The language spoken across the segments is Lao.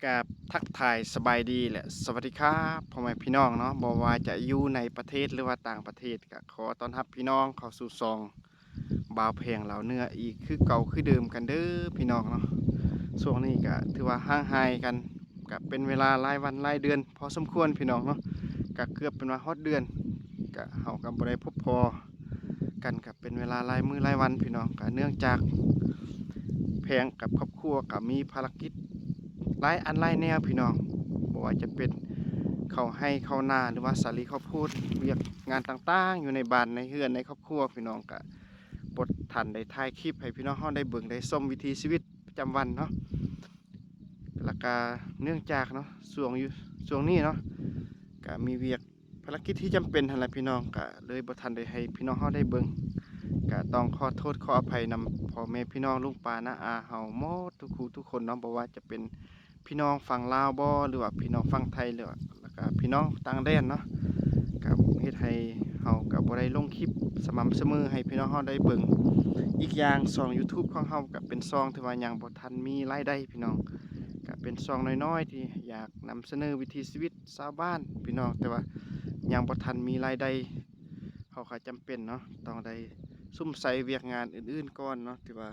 ກາບທັກທາຍສະບາຍດີ ແລະ ສະຫວັດດີຄັບ ພໍ່ແມ່ພີ່ນ້ອງເນາະ, ບໍ່ວ່າຈະຢູ່ໃນປະເທດ ຫຼືວ່າຕ່າງປະເທດ ກະຂໍຕ້ອນຮັບພີ່ນ້ອງເຂົ້າສູ່ຊ່ອງບ່າວແພງລາວເໜືອອີກຄືເກົ່າຄືເດີມກັນເດີພີ່ນ້ອງເນາະ. ຊ່ວງນີ້ກະຖືວ່າຫ່າງຫາຍກັນ ກະເປັນເວລາຫຼາຍວັນຫຼາຍເດືອນພໍສົມຄວນພີ່ນ້ອງເນາະ, ກະເກືອບເປັນວ່າຮອດເດືອນ ກະເຮົາກະບໍ່ໄດ້ພົບພໍ້ກັນ ກະເປັນເວລາຫຼາຍມື້ຫຼາຍວັນພີ່ນ້ອງ. ກະເນື່ອງຈາກແພງກັບຄອບຄົວກະມີພາລະກິດຫຼາຍອັນຫຼາຍແນວພີ່ນ້ອງ, ບໍ່ວ່າຈະເປັນເຂົ້າໄຮ່ເຂົ້ານາ ຫຼືວ່າສາລີເຂົ້າໂພດ, ວຽກງານຕ່າງໆຢູ່ໃນບ້ານໃນເຮືອນໃນຄອບຄົວພີ່ນ້ອງ, ກະບໍ່ທັນໄດ້ຖ່າຍຄລິບໃຫ້ພີ່ນ້ອງເຮົາໄດ້ເບິ່ງໄດ້ຊົມວິຖີຊີວິດປະຈຳວັນເນາະ. ແລ້ວກະເນື່ອງຈາກເນາະ ຊ່ວງຢູ່ ຊ່ວງນີ້ເນາະ ກະມີວຽກພາລະກິດທີ່ຈຳເປັນຫັ້ນແຫຼະພີ່ນ້ອງ, ກະເລີຍບໍ່ທັນໄດ້ໃຫ້ພີ່ນ້ອງເຮົາໄດ້ເບິ່ງ. ກະຕ້ອງຂໍໂທດຂໍອະໄພນຳພໍ່ແມ່ພີ່ນ້ອງລຸງປ້ານ້າອາເຮົາໝົດທຸກຜູ້ທຸກຄົນເນາະ, ບໍ່ວ່າຈະເປັນພີ່ນ້ອງຝັ່ງລາວບໍ ຫຼືວ່າພີ່ນ້ອງຝັ່ງໄທ ຫຼືວ່າ ແລ້ວກະພີ່ນ້ອງຕ່າງແດນເນາະ, ກະເຮັດໃຫ້ເຮົາກະບໍ່ໄດ້ລົງຄລິບສະໝ່ຳສະເໝີໃຫ້ພີ່ນ້ອງເຮົາໄດ້ເບິ່ງ. ອີກຢ່າງຊ່ອງ YouTube ຂອງເຮົາກະເປັນຊ່ອງທີ່ວ່າຍັງບໍ່ທັນມີລາຍໄດ້ພີ່ນ້ອງ, ກະເປັນຊ່ອງນ້ອຍໆທີ່ຢາກນຳສະເໜີວິຖີຊີວິດຊາວບ້ານພີ່ນ້ອງ, ແຕ່ວ່າຍັງບໍ່ທັນມີລາຍໄດ້, ເຮົາກະຈຳເປັນເນາະ ຕ້ອງໄດ້ສຸມໃສ່ວຽກງານອື່ນໆກ່ອນເນາະ ທີ່ວ່າ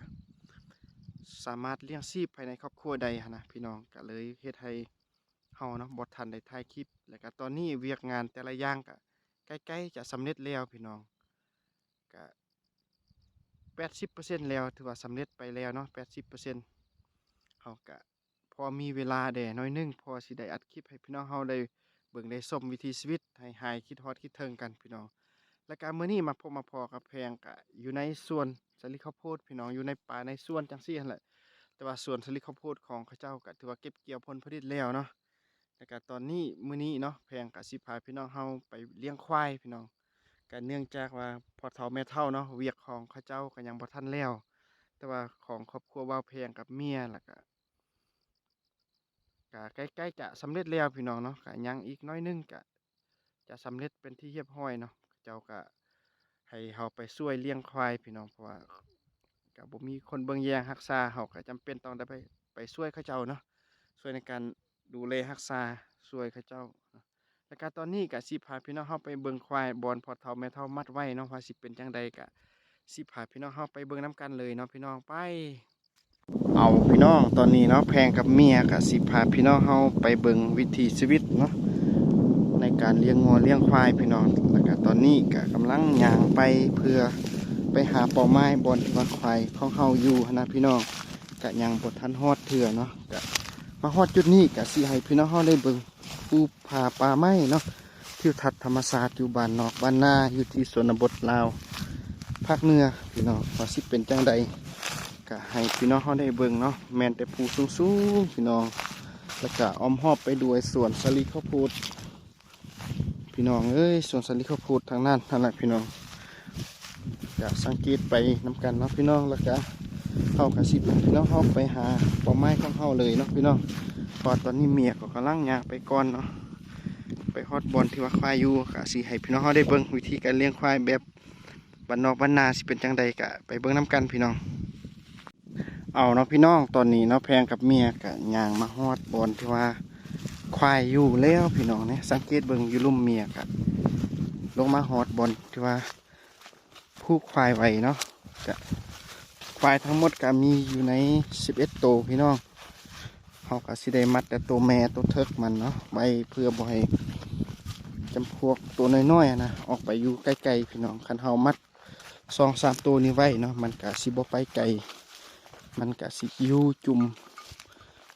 ສາມາດລ້ຽງຊີບພາຍໃນຄອບຄົວໄດ້ຫັ້ນນະພີ່ນ້ອງ, ກະເລີຍເຮັດໃຫ້ ເຮົາເນາະ ບໍ່ທັນໄດ້ຖ່າຍຄລິບ. ແລ້ວກະຕອນນີ້ວຽກງານແຕ່ລະຢ່າງກະໃກ້ໆຈະສຳເລັດແລ້ວພີ່ນ້ອງ, ກະແປດສິບເປີເຊັນແລ້ວ ຖືວ່າສຳເລັດໄປແລ້ວເນາະ ແປດສິບເປີເຊັນ. ເຮົາກະພໍມີເວລາແດ່ໜ້ອຍໜຶ່ງ ພໍຊິໄດ້ອັດຄລິບໃຫ້ພີ່ນ້ອງເຮົາໄດ້ເບິ່ງໄດ້ຊົມວິຖີຊີວິດ ໃຫ້ຫາຍຄິດຮອດຄິດເຖິງກັນພີ່ນ້ອງ. ແລ້ວກະມື້ນີ້ມາພົບມາພໍ້ກັບແພງ ກະຢູ່ໃນສວນສາລີເຂົ້າໂພດພີ່ນ້ອງ, ຢູ່ໃນປ່າໃນສວນຈັ່ງຊີ້ຫັ້ນແຫຼະ, ແຕ່ວ່າສວນສາລີເຂົ້າໂພດຂອງເຂົາເຈົ້າກະຖືວ່າເກັບກ່ຽວຜົນຜະລິດແລ້ວເນາະ. ແລ້ວກະຕອນນີ້ ມື້ນີ້ເນາະ ແພງກະຊິພາພີ່ນ້ອງເຮົາໄປລ້ຽງຄວາຍພີ່ນ້ອງ, ກະເນື່ອງຈາກວ່າພໍ່ເຖົ້າແມ່ເຖົ້າເນາະ ວຽກຂອງເຂົາເຈົ້າກະຍັງບໍ່ທັນແລ້ວ, ແຕ່ວ່າຂອງຄອບຄົວບ່າວແພງກັບເມຍ ແລ້ວກະ ກະໃກ້ໆຈະສຳເລັດແລ້ວພີ່ນ້ອງເນາະ, ກະຍັງອີກໜ້ອຍໜຶ່ງກະຈະສຳເລັດເປັນທີ່ຮຽບຮ້ອຍເນາະ. ເຂົາເຈົ້າກະໃຫ້ເຮົາໄປຊ່ວຍລ້ຽງຄວາຍພີ່ນ້ອງ, ເພາະວ່າກະບໍ່ມີຄົນເບິ່ງແຍງຮັກສາ, ເຮົາກະຈຳເປັນຕ້ອງໄດ້ໄປ ໄປຊ່ວຍເຂົາເຈົ້າເນາະ, ຊ່ວຍໃນການດູແລຮັກສາ ຊ່ວຍເຂົາເຈົ້າ. ແລ້ວກະຕອນນີ້ກະຊິພາພີ່ນ້ອງເຮົາໄປເບິ່ງຄວາຍບ່ອນພໍ່ເຖົ້າແມ່ເຖົ້າມັດໄວ້ເນາະ, ວ່າຊິເປັນຈັ່ງໃດ ກະຊິພາພີ່ນ້ອງເຮົາໄປເບິ່ງນຳກັນເລີຍເນາະພີ່ນ້ອງ. ໄປ ເອົາພີ່ນ້ອງ ຕອນນີ້ເນາະ ແພງກັບເມຍກະຊິພາພີ່ນ້ອງເຮົາໄປເບິ່ງວິຖີຊີວິດເນາະ ໃນການລ້ຽງງົວລ້ຽງຄວາຍພີ່ນ້ອງ. ແລ້ວກະຕອນນີ້ກະກຳລັງຍ່າງໄປ ເພື່ອໄປຫາເປົ້າໝາຍບ່ອນທີ່ວ່າຄວາຍຂອງເຮົາຢູ່ຫັ້ນນະພີ່ນ້ອງ, ກະຍັງບໍ່ທັນຮອດເທື່ອເນາະ. ກະມາຮອດຈຸດນີ້ກະຊິໃຫ້ພີ່ນ້ອງເຮົາໄດ້ເບິ່ງ ພູຜາປ່າໄມ້ເນາະ, ທິວທັດທຳມະຊາດຢູ່ບ້ານນອກບ້ານນາ ຢູ່ທີ່ຊົນນະບົດລາວພາກເໜືອພີ່ນ້ອງ, ວ່າຊິເປັນຈັ່ງໃດ ກະໃຫ້ພີ່ນ້ອງເຮົາໄດ້ເບິ່ງເນາະ. ແມ່ນແຕ່ພູສູງໆພີ່ນ້ອງ, ແລ້ວກະອ້ອມຮອບໄປດ້ວຍສວນສາລີເຂົ້າໂພດພີ່ນ້ອງເອີຍ, ສວນສາລີເຂົ້າໂພດທາງນັ້ນຫັ້ນແຫຼະພີ່ນ້ອງ. ກະສັງເກດໄປນຳກັນເນາະພີ່ນ້ອງ, ແລ້ວກະເຮົາກະຊິພາພີ່ນ້ອງເຮົາໄປຫາເປົ້າໝາຍຂອງເຮົາເລີຍເນາະພີ່ນ້ອງ, ເພາະວ່າຕອນນີ້ເມຍກໍກຳລັງຍ່າງໄປກ່ອນເນາະ, ໄປຮອດບ່ອນທີ່ວ່າຄວາຍຢູ່. ກະຊິໃຫ້ພີ່ນ້ອງເຮົາໄດ້ເບິ່ງວິທີການລ້ຽງຄວາຍແບບບ້ານນອກບ້ານນາຊິເປັນຈັ່ງໃດ ກະໄປເບິ່ງນຳກັນພີ່ນ້ອງ. ເອົາເນາະພີ່ນ້ອງ, ຕອນນີ້ເນາະ ແພງກັບເມຍກະຍ່າງມາຮອດບ່ອນທີ່ວ່າຄວາຍຢູ່ແລ້ວພີ່ນ້ອງເນາະ. ສັງເກດເບິ່ງຢູ່ລຸ່ມເມຍກະລົງມາຮອດບ່ອນທີ່ວ່າ ຜູກຄວາຍໄວ້ເນາະ. ກະຄວາຍທັງໝົດກະມີຢູ່ໃນສິບເອັດໂຕພີ່ນ້ອງ. ເຮົາກະຊິໄດ້ມັດແຕ່ໂຕແມ່ໂຕເຖິກມັນເນາະ ໄວ້ເພື່ອບໍ່ໃຫ້ຈຳພວກໂຕນ້ອຍໆຫັ້ນນະ ອອກໄປຢູ່ໃກ້ໆພີ່ນ້ອງ. ຄັນເຮົາມັດສອງສາມໂຕນີ້ໄວ້ເນາະ ມັນກະຊິບໍ່ໄປໄກ, ມັນກະຊິຢູ່ຈຸ່ມ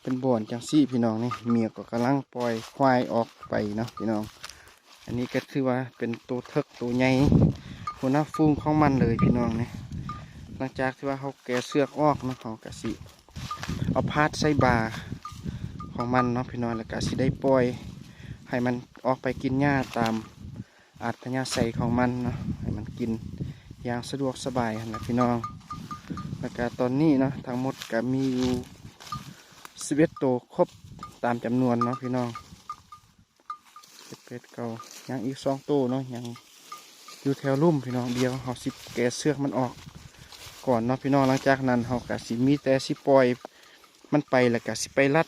ເປັນບ່ອນຈັ່ງຊີ້ພີ່ນ້ອງ. ນີ້ເມຍກໍກຳລັງປ່ອຍຄວາຍອອກໄປເນາະພີ່ນ້ອງ. ອັນນີ້ກໍຖືວ່າເປັນໂຕເຖິກໂຕໃຫຍ່ ຫົວໜ້າຝູງຂອງມັນເລີຍພີ່ນ້ອງນີ້. ຫຼັງຈາກທີ່ວ່າເຮົາແກ່ເຊືອກອອກເນາະ ເຮົາກະຊິເອົາພາດໃສ່ບ່າຂອງມັນເນາະພີ່ນ້ອງ, ແລ້ວກະຊິໄດ້ປ່ອຍໃຫ້ມັນອອກໄປກິນຫຍ້າຕາມອັດທະຍາໄສຂອງມັນເນາະ, ໃຫ້ມັນກິນຢ່າງສະດວກສະບາຍຫັ້ນລະພີ່ນ້ອງ. ແລ້ວກະຕອນນີ້ເນາະ ທັງໝົດກະມີຢູ່ສິບເອັດໂຕ ຄົບຕາມຈຳນວນເນາະພີ່ນ້ອງ. ເຈັດ ແປດ ເກົ້າ ຍັງອີກສອງໂຕເນາະ ຍັງຢູ່ແຖວລຸ່ມພີ່ນ້ອງ. ດຽວເຮົາຊິແກ່ເຊືອກມັນອອກກ່ອນເນາະພີ່ນ້ອງ, ຫຼັງຈາກນັ້ນເຮົາກະຊິມີແຕ່ຊິປ່ອຍມັນໄປ ແລ້ວກະຊິໄປລັດ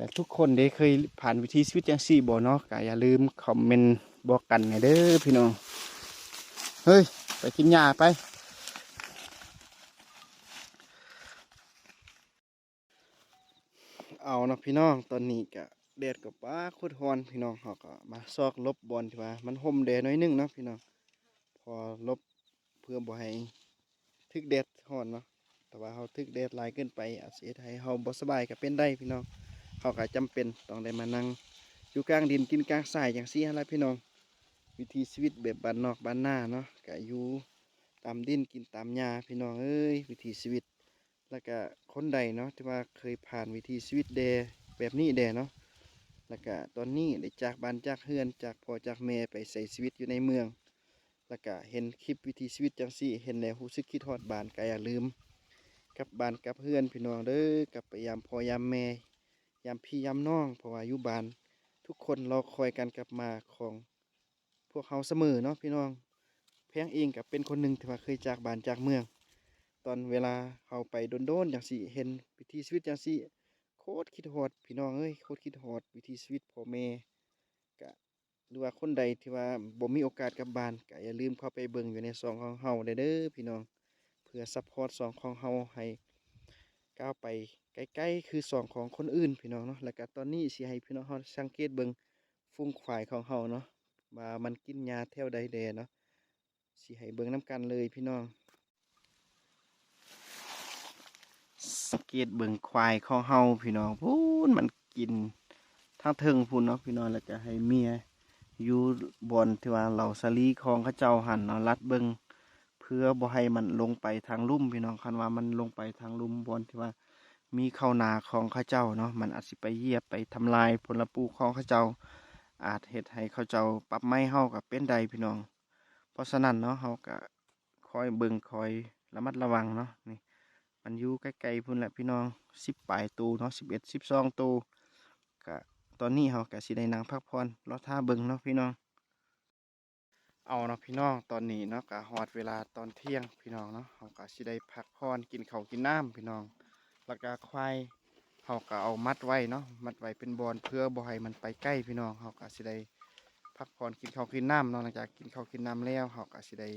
ແຕ່ທຸກຄົນເດ້ເຄີຍຜ່ານວິຖີຊີວິດຈັ່ງຊີ້ບໍ່ເນາະ? ກໍຢ່າລືມຄອມເມັນບອກກັນແດ່ເດີພີ່ນ້ອງ. ເຮີ້ຍ ໄປກິນຫຍ້າໄປ. ເອົາເນາະພີ່ນ້ອງ, ຕອນນີ້ກະແດດກໍປາໂຄດຮ້ອນພີ່ນ້ອງ. ເຮົາກໍມາຊອກຫຼົບບ່ອນທີ່ວ່າມັນຮົ່ມແດ່ໜ້ອຍໜຶ່ງເນາະພີ່ນ້ອງ, ພໍຫຼົບເພື່ອບໍ່ໃຫ້ຖືກແດດຮ້ອນເນາະ. ແຕ່ວ່າເຮົາຖືກແດດຫຼາຍເກີນໄປ ອາດຊິເຮັດໃຫ້ເຮົາບໍ່ສະບາຍກໍເປັນໄດ້ພີ່ນ້ອງ. ເຮົາກໍຈຳເປັນຕ້ອງໄດ້ມານັ່ງຢູ່ກາງດິນກິນກາງຊາຍຈັ່ງຊີ້ຫັ້ນລະພີ່ນ້ອງ. ວິຖີຊີວິດແບບບ້ານນອກບ້ານນາເນາະ, ກະຢູ່ຕາມດິນກິນຕາມຫຍ້າພີ່ນ້ອງເອີຍ, ວິຖີຊີວິດ. ແລ້ວກະຄົນໃດເນາະ ທີ່ວ່າເຄີຍຜ່ານວິຖີຊີວິດແດ່ ແບບນີ້ແດ່ເນາະ, ແລ້ວກະຕອນນີ້ໄດ້ຈາກບ້ານຈາກເຮືອນ ຈາກພໍ່ຈາກແມ່ໄປໃຊ້ຊີວິດຢູ່ໃນເມືອງ, ແລ້ວກະເຫັນຄລິບວິຖີຊີວິດຈັ່ງຊີ້ ເຫັນແລ້ວຮູ້ສຶກຄິດຮອດບ້ານ, ກະຢ່າລືມກັບບ້ານກັບເຮືອນພີ່ນ້ອງເດີ, ກັບໄປຢາມພໍ່ຢາມແມ່ ຢາມພີ່ຢາມນ້ອງ, ເພາະວ່າຢູ່ບ້ານທຸກຄົນລໍຄອຍການກັບມາຂອງ ພວກເຮົາສະເໝີເນາະພີ່ນ້ອງ. ແພງເອງກໍເປັນຄົນໜຶ່ງທີ່ວ່າເຄີຍຈາກບ້ານຈາກເມືອງ, ຕອນເວລາເຮົາໄປດົນໆຈັ່ງຊີ້ ເຫັນວິຖີຊີວິດຈັ່ງຊີ້ ໂຄດຄິດຮອດພີ່ນ້ອງເອີຍ, ໂຄດຄິດຮອດວິຖີຊີວິດພໍ່ແມ່. ກະ ຫຼືວ່າຄົນໃດທີ່ວ່າບໍ່ມີໂອກາດກັບບ້ານ ກະຢ່າລືມເຂົ້າໄປເບິ່ງຢູ່ໃນຊ່ອງຂອງເຮົາແດ່ເດີພີ່ນ້ອງ, ເພື່ອຊັບພອດຊ່ອງຂອງເຮົາໃຫ້ກ້າວໄປໄກໆຄືຊ່ອງຂອງຄົນອື່ນພີ່ນ້ອງເນາະ. ແລ້ວກະຕອນນີ້ຊິໃຫ້ພີ່ນ້ອງເຮົາສັງເກດເບິ່ງ ຝູງຄວາຍຂອງເຮົາເນາະ ວ່າມັນກິນຫຍ້າແຖວໃດແດ່ເນາະ, ຊິໃຫ້ເບິ່ງນຳກັນເລີຍພີ່ນ້ອງ. ສັງເກດເບິ່ງຄວາຍຂອງເຮົາພີ່ນ້ອງ, ພຸ້ນມັນກິນທາງເທິງພຸ້ນເນາະພີ່ນ້ອງ. ແລ້ວກະໃຫ້ເມຍຢູ່ບ່ອນທີ່ວ່າເລົາສາລີຂອງເຂົາເຈົ້າຫັ້ນເນາະ ລັດເບິ່ງ ເພື່ອບໍ່ໃຫ້ມັນລົງໄປທາງລຸ່ມພີ່ນ້ອງ. ຄັນວ່າມັນລົງໄປທາງລຸ່ມ ບ່ອນທີ່ວ່າມີເຂົ້ານາຂອງເຂົາເຈົ້າເນາະ, ມັນອາດຊິໄປຢຽບໄປທຳລາຍຜົນລະປູກຂອງເຂົາເຈົ້າ, ອາດເຮັດໃຫ້ເຂົາເຈົ້າປັບໄໝເຮົາກໍເປັນໄດ້ພີ່ນ້ອງ. ເພາະສະນັ້ນເນາະ ເຮົາກະຄອຍເບິ່ງຄອຍລະມັດລະວັງເນາະ. ນີ້ມັນຢູ່ໃກ້ໆພຸ້ນແຫຼະພີ່ນ້ອງ, ສິບປາຍໂຕເນາະ, ສິບເອັດ ສິບສອງໂຕ. ກະຕອນນີ້ເຮົາກະຊິໄດ້ນັ່ງພັກຜ່ອນລໍຖ້າເບິ່ງເນາະພີ່ນ້ອງ. ເອົາເນາະພີ່ນ້ອງ, ຕອນນີ້ເນາະກະຮອດເວລາຕອນທ່ຽງພີ່ນ້ອງເນາະ, ເຮົາກະຊິໄດ້ພັກຜ່ອນກິນເຂົ້າກິນນ້ຳພີ່ນ້ອງ. ແລ້ວກະຄວາຍເຮົາກະເອົາມັດໄວ້ເນາະ, ມັດໄວ້ເປັນບ່ອນເພື່ອບໍ່ໃຫ້ມັນໄປໃກ້ພີ່ນ້ອງ. ເຮົາກະຊິໄດ້ພັກຜ່ອນກິນເຂົ້າກິນນ້ຳເນາະ. ຫຼັງຈາກກິນເຂົ້າກິນນ້ຳແລ້ວ ເຮົາກະຊິໄດ້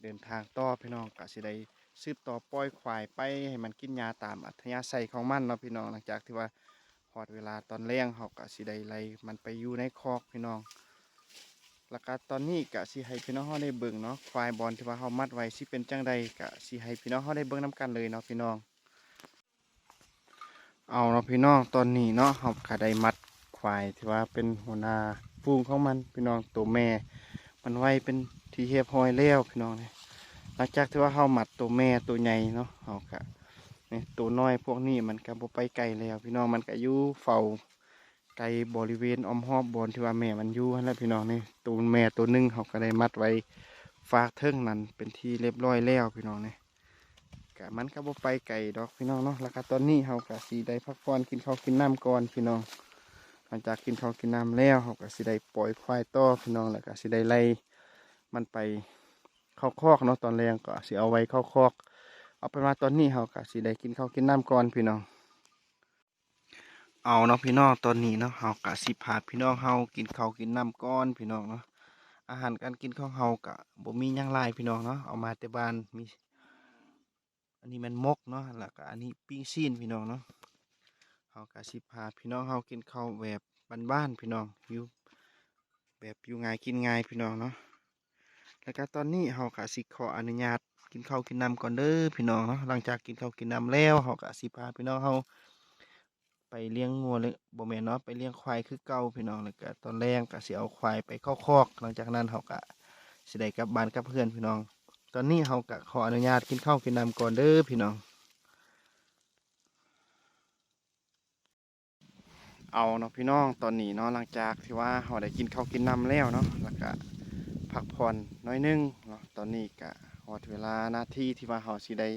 ເດີນທາງຕໍ່ພີ່ນ້ອງ, ກະຊິໄດ້ສືບຕໍ່ປ່ອຍຄວາຍໄປໃຫ້ມັນກິນຫຍ້າຕາມອັດທະຍາໄສຂອງມັນເນາະພີ່ນ້ອງ. ຫຼັງຈາກທີ່ວ່າ ຮອດເວລາຕອນແລງ ເຮົາກະຊິໄດ້ໄລ່ມັນໄປຢູ່ໃນຄອກພີ່ນ້ອງ. ແລ້ວກະຕອນນີ້ກະຊິໃຫ້ພີ່ນ້ອງເຮົາໄດ້ເບິ່ງເນາະ, ຄວາຍບ່ອນທີ່ວ່າເຮົາມັດໄວ້ຊິເປັນຈັ່ງໃດ ກະຊິໃຫ້ພີ່ນ້ອງເຮົາໄດ້ເບິ່ງນຳກັນເລີຍເນາະພີ່ນ້ອງ. ເອົາເນາະພີ່ນ້ອງ, ຕອນນີ້ເນາະ ເຮົາກະໄດ້ມັດຄວາຍທີ່ວ່າເປັນຫົວໜ້າຝູງຂອງມັນພີ່ນ້ອງ, ໂຕແມ່ມັນໄວ້ເປັນທີ່ຮຽບຮ້ອຍແລ້ວພີ່ນ້ອງ. ຫຼັງຈາກທີ່ວ່າເຮົາມັດໂຕແມ່ໂຕໃຫຍ່ເນາະ, ເຮົາກະ ນີ້ ໂຕນ້ອຍພວກນີ້ມັນກະບໍ່ໄປໄກແລ້ວພີ່ນ້ອງ, ມັນກະຢູ່ເຝົ້າໄກບໍລິເວນອ້ອມຮອບບ່ອນທີ່ວ່າແມ່ມັນຢູ່ຫັ້ນແຫຼະພີ່ນ້ອງ. ນີ້ ໂຕແມ່ໂຕໜຶ່ງເຮົາກະໄດ້ມັດໄວ້ຟາກເທິງນັ້ນເປັນທີ່ຮຽບຮ້ອຍແລ້ວພີ່ນ້ອງ. ນີ້ກະມັນກະບໍ່ໄປໄກດອກພີ່ນ້ອງເນາະ. ແລ້ວກະຕອນນີ້ເຮົາກະຊິໄດ້ພັກຜ່ອນກິນເຂົ້າກິນນ້ຳກ່ອນພີ່ນ້ອງ. ຫຼັງຈາກກິນເຂົ້າກິນນ້ຳແລ້ວ ເຮົາກະຊິໄດ້ປ່ອຍຄວາຍຕໍ່ພີ່ນ້ອງ, ແລ້ວກະຊິໄດ້ໄລ່ມັນໄປເຂົ້າຄອກເນາະ. ຕອນແລງກະຊິເອົາໄວ້ເຂົ້າຄອກ. ເອົາເປັນວ່າຕອນນີ້ເຮົາກະຊິໄດ້ກິນເຂົ້າກິນນ້ຳກ່ອນພີ່ນ້ອງ. ເອົາເນາະພີ່ນ້ອງ, ຕອນນີ້ເນາະ ເຮົາກະຊິພາພີ່ນ້ອງເຮົາກິນເຂົ້າກິນນ້ຳກ່ອນພີ່ນ້ອງເນາະ. ອາຫານການກິນຂອງເຮົາກະບໍ່ມີຫຍັງຫຼາຍພີ່ນ້ອງເນາະ, ເອົາມາແຕ່ບ້ານ ມີ ອັນນີ້ແມ່ນໝົກເນາະ, ແລ້ວກະອັນນີ້ປີ້ງຊີ້ນພີ່ນ້ອງເນາະ. ເຮົາກະຊິພາພີ່ນ້ອງເຮົາກິນເຂົ້າແບບບ້ານໆພີ່ນ້ອງ, ຢູ່ ແບບຢູ່ງ່າຍກິນງ່າຍພີ່ນ້ອງເນາະ. ແລ້ວກະຕອນນີ້ເຮົາກະຊິຂໍອະນຸຍາດກິນເຂົ້າກິນນ້ຳກ່ອນເດີພີ່ນ້ອງເນາະ. ຫຼັງຈາກກິນເຂົ້າກິນນ້ຳແລ້ວ ເຮົາກະຊິພາພີ່ນ້ອງເຮົາໄປລ້ຽງງົວ ຫຼື ບໍ່ແມ່ນເນາະ ໄປລ້ຽງຄວາຍຄືເກົ່າພີ່ນ້ອງ. ແລ້ວກະຕອນແລງກະຊິເອົາຄວາຍໄປເຂົ້າຄອກ. ຫຼັງຈາກນັ້ນເຮົາກະຊິໄດ້ກັບບ້ານກັບເຮືອນພີ່ນ້ອງ. ຕອນນີ້ເຮົາກະຂໍອະນຸຍາດກິນເຂົ້າກິນນ້ຳກ່ອນເດີພີ່ນ້ອງ. ເອົາເນາະພີ່ນ້ອງ, ຕອນນີ້ເນາະ ຫຼັງຈາກທີ່ວ່າເຮົາໄດ້ກິນເຂົ້າກິນນ້ຳແລ້ວເນາະ ແລ້ວກະພັກຜ່ອນໜ້ອຍໜຶ່ງເນາະ, ຕອນນີ້ກະຮອດເວລານາທີທີ່ວ່າເຮົາຊິໄດ້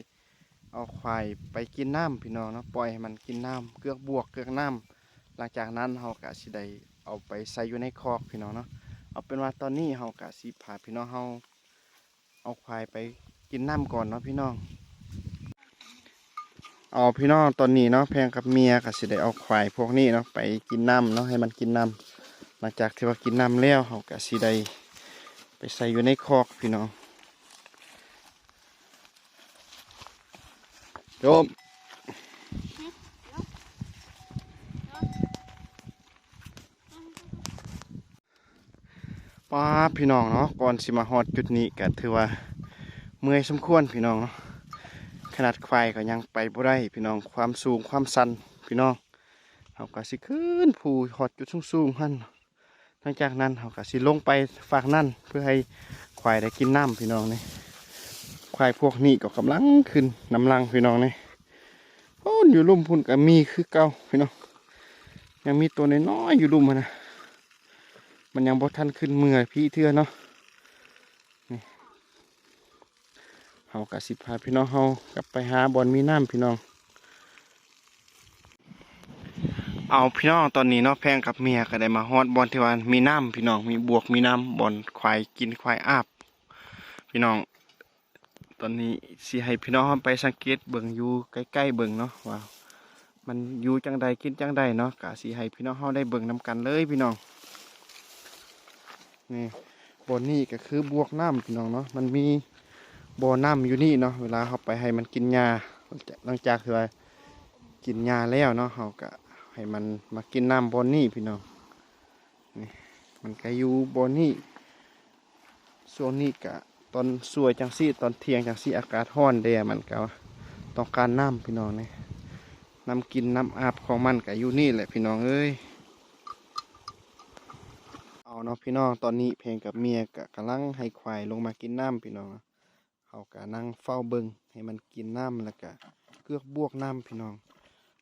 ເອົາຄວາຍໄປກິນນ້ຳພີ່ນ້ອງເນາະ, ປ່ອຍໃຫ້ມັນກິນນ້ຳເກືອກບວກເກືອກນ້ຳ. ຫຼັງຈາກນັ້ນເຮົາກະຊິໄດ້ເອົາໄປໃສ່ຢູ່ໃນຄອກພີ່ນ້ອງເນາະ. ເອົາເປັນວ່າຕອນນີ້ເຮົາກະຊິພາພີ່ນ້ອງເຮົາ ເອົາຄວາຍໄປກິນນ້ຳກ່ອນເນາະພີ່ນ້ອງ. ເອົາພີ່ນ້ອງ ຕອນນີ້ເນາະ ແພງກັບເມຍກໍຊິໄດ້ເອົາຄວາຍພວກນີ້ເນາະ ໄປກິນນ້ຳເນາະ ໃຫ້ມັນກິນນ້ຳ. ຫຼັງຈາກທີ່ວ່າກິນນ້ຳແລ້ວ ເຮົາກໍຊິໄດ້ໄປໃສ່ຢູ່ໃນຄອກພີ່ນ້ອງ. ໂຍມ ປ້าด พี่น้องเนาะ ก่อนสิมาฮอดจุดนี้ก็ถือว่าเมื่อยสมควรพี่น้องเนาะ ขนาดควายก็ยังไปบ่ได้พี่น้อง ความสูงความชันพี่น้อง เฮาก็สิขึ้นภูฮอดจุดสูงๆ หั่น หลังจากนั้นเฮาก็สิลงไปฟากนั่น เพื่อให้ควายได้กินน้ำพี่น้องนี่ ควายพวกนี้ก็กำลังขึ้นนำหลังพี่น้องนี่ โอ้ อยู่ลุ่มพุ้นก็มีคือเก่าพี่น้อง ยังมีตัวน้อยๆ อยู่ลุ่มหั้นนะ มันยังบ่ทันขึ้นเมือพี้เทื่อเนาะ นี่ เฮาก็สิพาพี่น้องเฮากลับไปหาบ่อนมีน้ำพี่น้อง เอาพี่น้อง ตอนนี้เนาะ แพงกับเมียก็ได้มาฮอดบ่อนที่ว่ามีน้ำพี่น้อง มีบวกมีน้ำ บ่อนควายกินควายอาบพี่น้อง ตอนนี้สิให้พี่น้องเฮาไปสังเกตเบิ่งอยู่ใกล้ๆเบิ่งเนาะ ว่ามันอยู่จั่งใดกินจั่งใดเนาะ ก็สิให้พี่น้องเฮาได้เบิ่งนำกันเลยพี่น้อง นี่ บ่อนนี้ก็คือบวกน้ำพี่น้องเนาะ มันมีบ่อน้ำอยู่นี่เนาะ เวลาเฮาไปให้มันกินหญ้า หลังจาก หลังจากที่ว่ากินหญ้าแล้วเนาะ เฮาก็ให้มันมากินน้ำบ่อนนี้พี่น้อง นี่ มันก็อยู่บ่อนนี้ ช่วงนี้ก็ตอนสวยจั่งซี้ ตอนเที่ยงจั่งซี้ อากาศร้อนแด่ มันก็ต้องการน้ำพี่น้องนี่ น้ำกินน้ำอาบของมันก็อยู่นี่แหละพี่น้องเอ้ย เอาเนาะพี่น้อง ตอนนี้แพงกับเมียก็กำลังให้ควายลงมากินน้ำพี่น้อง เฮาก็นั่งเฝ้าเบิ่งให้มันกินน้ำ แล้วก็เกือกบวกน้ำพี่น้อง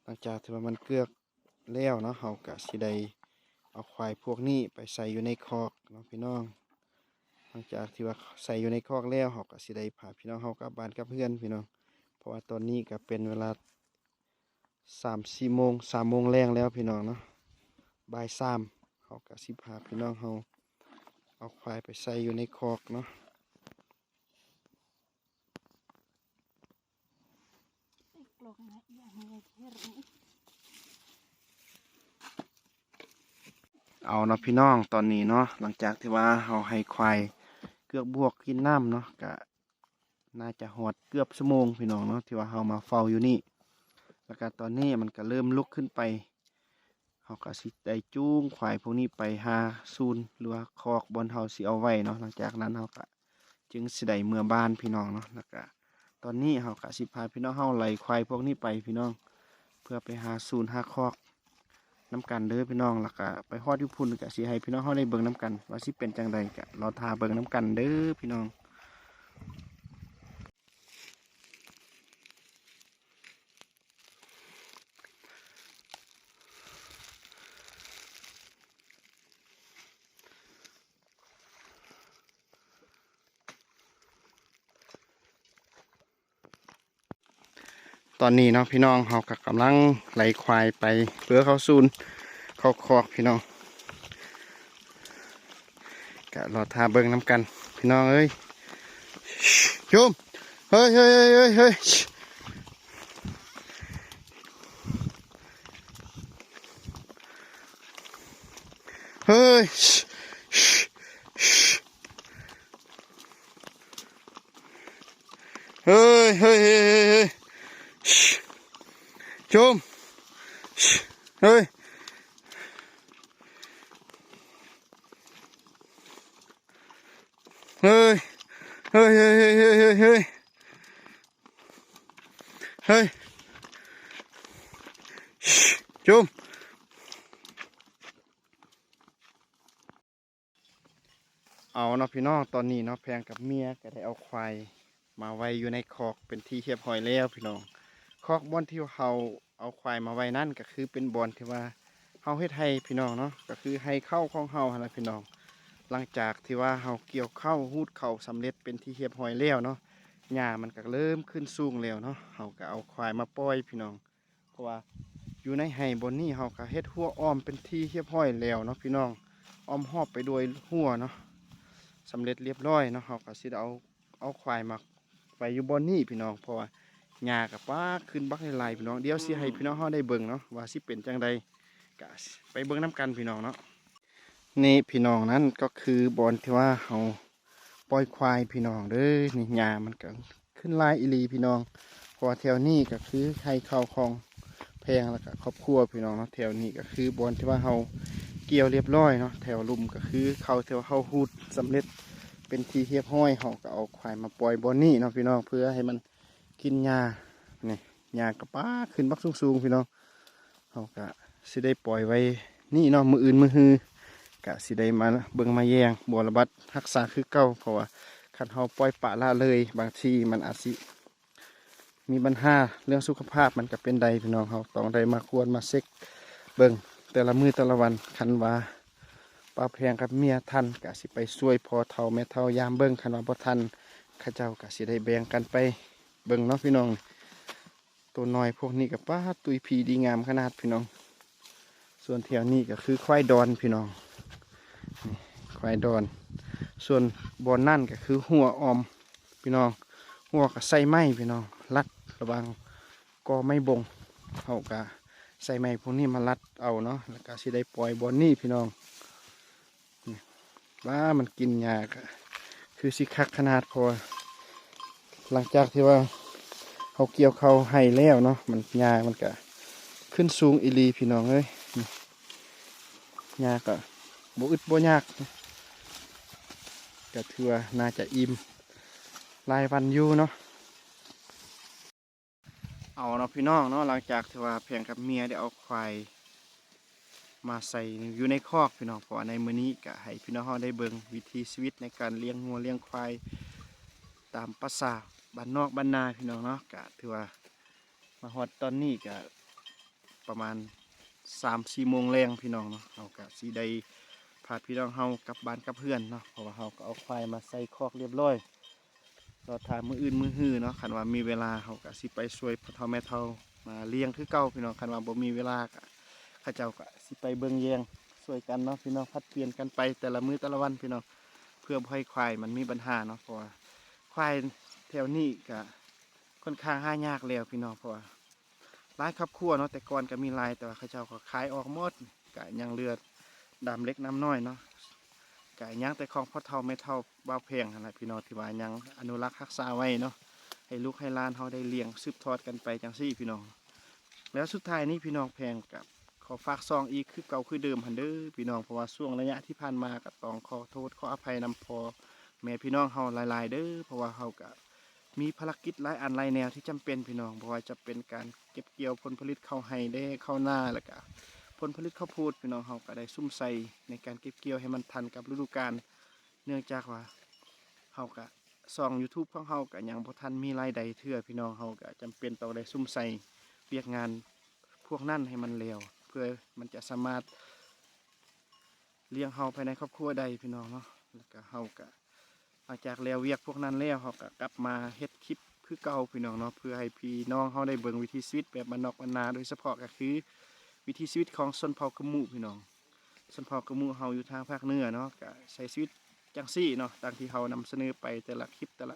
หลังจากที่ว่ามันเกือกแล้วเนาะ เฮาก็สิได้เอาควายพวกนี้ไปใส่อยู่ในคอกเนาะพี่น้อง หลังจากที่ว่าใส่อยู่ในคอกแล้ว เฮาก็สิได้พาพี่น้องเฮากลับบ้านกลับเฮือนพี่น้อง เพราะว่าตอนนี้ก็เป็นเวลา สามสี่โมง สามโมงแลงแล้วพี่น้องเนาะ บ่ายสาม เฮาก็สิพาพี่น้องเฮาเอาควายไปใส่อยู่ในคอกเนาะ เอาเนาะพี่น้อง ตอนนี้เนาะ หลังจากที่ว่าเฮาให้ควายเกือกบวกกินน้ำเนาะ ก็ น่าจะฮอดเกือบชั่วโมงพี่น้องเนาะ ที่ว่าเฮามาเฝ้าอยู่นี่ แล้วก็ตอนนี้มันก็เริ่มลุกขึ้นไป เฮาก็สิได้จูงควายพวกนี้ไปหาศูนย์ หรือว่าคอกบ่อนเฮาสิเอาไว้เนาะ หลังจากนั้นเฮาก็จึงสิได้เมือบ้านพี่น้องเนาะ แล้วก็ตอนนี้เฮาก็สิพาพี่น้องเฮาไล่ควายพวกนี้ไปพี่น้อง เพื่อไปหาศูนย์หาคอก นำกันเด้อพี่น้อง แล้วก็ไปฮอดอยู่พุ้นก็สิให้พี่น้องเฮาได้เบิ่งนำกัน ว่าสิเป็นจั่งใด ก็รอท่าเบิ่งนำกันเด้อพี่น้อง ตอนนี้เนาะพี่น้อง เฮาก็กำลังไล่ควายไปเพื่อเข้าศูนย์ เข้าคอกพี่น้อง ก็รอท่าเบิ่งนำกันพี่น้องเอ้ย โยม เฮ้ย เฮ้ย เฮ้ย เฮ้ย เฮ้ย เฮ้ย เฮ้ย เฮ้ย เฮ้ย เฮ้ย โยม เฮ้ย เฮ้ย เฮ้ย เฮ้ย โยม เอาเนาะพี่น้อง ตอนนี้เนาะ แพงกับเมียก็ได้เอาควายมาไว้อยู่ในคอกเป็นที่เรียบร้อยแล้วพี่น้อง คอกบ่อนที่เฮาเอาควายมาไว้นั่นก็คือเป็นบ่อนที่ว่าเฮาเฮ็ดไฮ่พี่น้องเนาะ ก็คือไฮ่ข้าวของเฮาหั่นล่ะพี่น้อง หลังจากที่ว่าเฮาเกี่ยวข้าว ฮูดข้าวสำเร็จเป็นที่เรียบร้อยแล้วเนาะ หญ้ามันก็เริ่มขึ้นสูงแล้วเนาะ เฮาก็เอาควายมาปล่อยพี่น้อง เพราะว่าอยู่ในไฮ่บ่อนนี้เฮาก็เฮ็ดฮั้วอ้อมเป็นที่เรียบร้อยแล้วเนาะพี่น้อง อ้อมรอบไปด้วยฮั้วเนาะ สำเร็จเรียบร้อยเนาะ เฮาก็สิได้เอา เอาควายมาไว้อยู่บ่อนนี้พี่น้อง เพราะว่า ຫຍ້າກໍປາກຂຶ້ນບັກຫຼາຍໆ ພີ່ນ້ອງ. ດຽວຊິໃຫ້ ອືມ ພີ່ນ້ອງເຮົາໄດ້ເບິ່ງເນາະ ວ່າຊິເປັນຈັ່ງໃດ ກະໄປເບິ່ງນຳກັນ ພີ່ນ້ອງເນາະ. ນີ້ ພີ່ນ້ອງ, ນັ້ນກໍຄືບ່ອນທີ່ວ່າເຮົາປ່ອຍຄວາຍ ພີ່ນ້ອງເດີ. ນີ້ຫຍ້າມັນກໍຂຶ້ນຫຼາຍອີ່ຫຼີ ພີ່ນ້ອງ, ເພາະວ່າແຖວນີ້ກໍຄືໄຮ່ເຂົ້າຂອງແພງ ແລ້ວກໍຄອບຄົວ ພີ່ນ້ອງເນາະ. ແຖວນີ້ກໍຄືບ່ອນທີ່ວ່າເຮົາກ່ຽວລຽບຮ້ອຍເນາະ, ແຖວລຸ່ມກໍຄືເຂົ້າທີ່ວ່າເຮົາຮູດສຳເລັດເປັນທີ່ຮຽບຮ້ອຍ, ເຮົາກໍເອົາຄວາຍມາປ່ອຍບ່ອນນີ້ເນາະ ພີ່ນ້ອງ, ເພື່ອໃຫ້ມັນ ກິນຫຍ້າ. ນີ້ ຫຍ້າກໍປາກຂຶ້ນບັກສູງໆ ພີ່ນ້ອງ. ເຮົາກໍຊິໄດ້ປ່ອຍໄວ້ນີ້ເນາະ, ມື້ອື່ນມື້ຮືກໍຊິໄດ້ມາເບິ່ງມາແຍງ ບົວລະບັດຮັກສາຄືເກົ່າ, ເພາະວ່າຄັນເຮົາປ່ອຍປະລະເລີຍ ບາງທີມັນອາດຊິມີບັນຫາເລື່ອງສຸຂະພາບ ມັນກໍເປັນໄດ້ ພີ່ນ້ອງ. ເຮົາຕ້ອງໄດ້ມາຄວນມາເຊັກເບິ່ງແຕ່ລະມື້ແຕ່ລະວັນ. ຄັນວ່າ ບ່າວແພງກັບເມຍທັນ ກະຊິໄປຊ່ວຍພໍ່ເຖົ້າແມ່ເຖົ້າຍາມເບິ່ງ, ຄັນວ່າບໍ່ທັນ ເຂົາເຈົ້າກະຊິໄດ້ແບ່ງກັນໄປເບິ່ງເນາະ ພີ່ນ້ອງ. ໂຕນ້ອຍພວກນີ້ກະ ປາດ ຕຸ້ຍພີດີງາມຂະໜາດ ພີ່ນ້ອງ. ສ່ວນແຖວນີ້ກະຄືຄວາຍດອນ ພີ່ນ້ອງ, ນີ້ ຄວາຍດອນ. ສ່ວນບ່ອນນັ້ນກະຄືຮົ້ວອ້ອມ ພີ່ນ້ອງ, ຮົ້ວກະໃຊ້ໄມ້ ພີ່ນ້ອງ, ລັດລະຫວ່າງ ກໍໄມ້ບົງ, ເຮົາກະໃຊ້ໄມ້ພວກນີ້ມາລັດເອົາເນາະ, ແລ້ວກະຊິໄດ້ປ່ອຍບ່ອນນີ້ ພີ່ນ້ອງ. ນີ້ ວ່າມັນກິນຫຍ້າກະຄືຊິຄັກຂະໜາດ, ເພາະວ່າຫຼັງຈາກທີ່ວ່າເຮົາກ່ຽວເຂົ້າໄຮ່ແລ້ວເນາະ, ມັນ ຫຍ້າມັນກະຂຶ້ນສູງອີ່ຫຼີ ພີ່ນ້ອງເອີຍ. ນີ້ ຫຍ້າກະບໍ່ອຶດບໍ່ຍາກ, ກະຖືວ່າໜ້າຈະອີ່ມຫຼາຍວັນຢູ່ເນາະ. ເອົາເນາະ ພີ່ນ້ອງເນາະ, ຫຼັງຈາກທີ່ວ່າແພງກັບເມຍໄດ້ເອົາຄວາຍມາໃສ່ຢູ່ໃນຄອກ ພີ່ນ້ອງ, ເພາະວ່າໃນມື້ນີ້ກະໃຫ້ພີ່ນ້ອງເຮົາໄດ້ເບິ່ງວິຖີຊີວິດໃນການລ້ຽງງົວລ້ຽງຄວາຍຕາມປະສາບ້ານນອກບ້ານນາ ພີ່ນ້ອງເນາະ. ກະຖືວ່າມາຮອດຕອນນີ້ກະປະມານສາມສີ່ໂມງແລງ ພີ່ນ້ອງເນາະ, ເຮົາກະຊິໄດ້ພາພີ່ນ້ອງເຮົາກັບບ້ານກັບເຮືອນເນາະ, ເພາະວ່າເຮົາກະເອົາຄວາຍມາໃສ່ຄອກລຽບຮ້ອຍ. ລໍຖ້າມື້ອື່ນມື້ຮືເນາະ, ຄັນວ່າມີເວລາເຮົາກະຊິໄປຊ່ວຍພໍ່ເຖົ້າແມ່ເຖົ້າມາລ້ຽງຄືເກົ່າ ພີ່ນ້ອງ. ຄັນວ່າບໍ່ມີເວລາກະ ເຂົາເຈົ້າກະຊິໄປເບິ່ງແຍງຊ່ວຍກັນເນາະ ພີ່ນ້ອງ, ຜັດປ່ຽນກັນໄປແຕ່ລະມື້ແຕ່ລະວັນ ພີ່ນ້ອງ, ເພື່ອບໍ່ໃຫ້ຄວາຍມັນມີບັນຫາເນາະ, ເພາະວ່າຄວາຍແຖວນີ້ກະຄ່ອນຂ້າງຫາຍາກແລ້ວ ພີ່ນ້ອງ, ເພາະວ່າ ຫຼາຍຄອບຄົວເນາະ, ແຕ່ກ່ອນກໍມີຫຼາຍ ແຕ່ວ່າເຂົາເຈົ້າກໍຂາຍອອກໝົດ, ກໍຍັງເຫຼືອດຳເລັກດຳນ້ອຍເນາະ, ກໍຍັງແຕ່ຂອງພໍ່ເຖົ້າແມ່ເຖົ້າບ່າວແພງຫັ້ນແຫຼະ ພີ່ນ້ອງ, ທີ່ວ່າຍັງອະນຸລັກຮັກສາໄວ້ເນາະ, ໃຫ້ລູກໃຫ້ຫຼານເຮົາໄດ້ລ້ຽງສືບທອດກັນໄປຈັ່ງຊີ້ ພີ່ນ້ອງ. ແລ້ວສຸດທ້າຍນີ້ ພີ່ນ້ອງ, ແພງກໍຂໍຝາກຊ່ອງອີກຄືເກົ່າຄືເດີມຫັ້ນເດີ ພີ່ນ້ອງ, ເພາະວ່າຊ່ວງໄລຍະທີ່ຜ່ານມາກໍຕ້ອງຂໍໂທດຂໍອະໄພນຳພໍ່ແມ່ພີ່ນ້ອງເຮົາຫຼາຍໆເດີ, ເພາະວ່າເຮົາກໍ ມີພາລະກິດຫຼາຍອັນຫຼາຍແນວທີ່ຈຳເປັນ ພີ່ນ້ອງ, ບໍ່ວ່າຈະເປັນການເກັບກ່ຽວຜົນຜະລິດເຂົ້າໄຮ່ແດ່ ເຂົ້ານາ ແລ້ວກະຜົນຜະລິດເຂົ້າໂພດ ພີ່ນ້ອງ, ເຮົາກະໄດ້ສຸມໃສ່ໃນການເກັບກ່ຽວໃຫ້ມັນທັນກັບລະດູການ, ເນື່ອງຈາກວ່າເຮົາກະ ຊ່ອງຢູທູບຂອງເຮົາກະຍັງບໍ່ທັນມີລາຍໄດ້ເທື່ອ ພີ່ນ້ອງ, ເຮົາກະຈຳເປັນຕ້ອງໄດ້ສຸມໃສ່ວຽກງານພວກນັ້ນໃຫ້ມັນແລ້ວ ເພື່ອມັນຈະສາມາດ ລ້ຽງເຮົາພາຍໃນຄອບຄົວໄດ້ ພີ່ນ້ອງເນາະ, ແລ້ວກະເຮົາກະ ຫຼັງຈາກແລ້ວວຽກພວກນັ້ນແລ້ວ ເຮົາກະກັບມາເຮັດຄລິບຄືເກົ່າ ພີ່ນ້ອງເນາະ, ເພື່ອໃຫ້ພີ່ນ້ອງເຮົາໄດ້ເບິ່ງວິຖີຊີວິດແບບບ້ານນອກບ້ານນາ, ໂດຍສະເພາະກະຄືວິຖີຊີວິດຂອງຊົນເຜົ່າກຶມມຸ ພີ່ນ້ອງ. ຊົນເຜົ່າກຶມມຸເຮົາຢູ່ທາງພາກເໜືອເນາະ ກະໃຊ້ຊີວິດຈັ່ງຊີ້ເນາະ, ດັ່ງທີ່ເຮົານຳສະເໜີໄປແຕ່ລະຄລິບແຕ່ລະ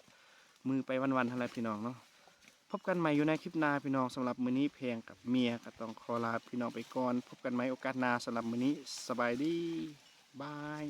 ມື້ໄປວັນໆຫັ້ນແຫຼະ ພີ່ນ້ອງເນາະ. ພົບກັນໃໝ່ຢູ່ໃນຄລິບໜ້າ ພີ່ນ້ອງ. ສຳລັບມື້ນີ້ແພງກັບເມຍກໍຕ້ອງຂໍລາພີ່ນ້ອງໄປກ່ອນ. ພົບກັນໃໝ່ໂອກາດໜ້າ. ສຳລັບມື້ນີ້ ສະບາຍດີ. ບາຍ.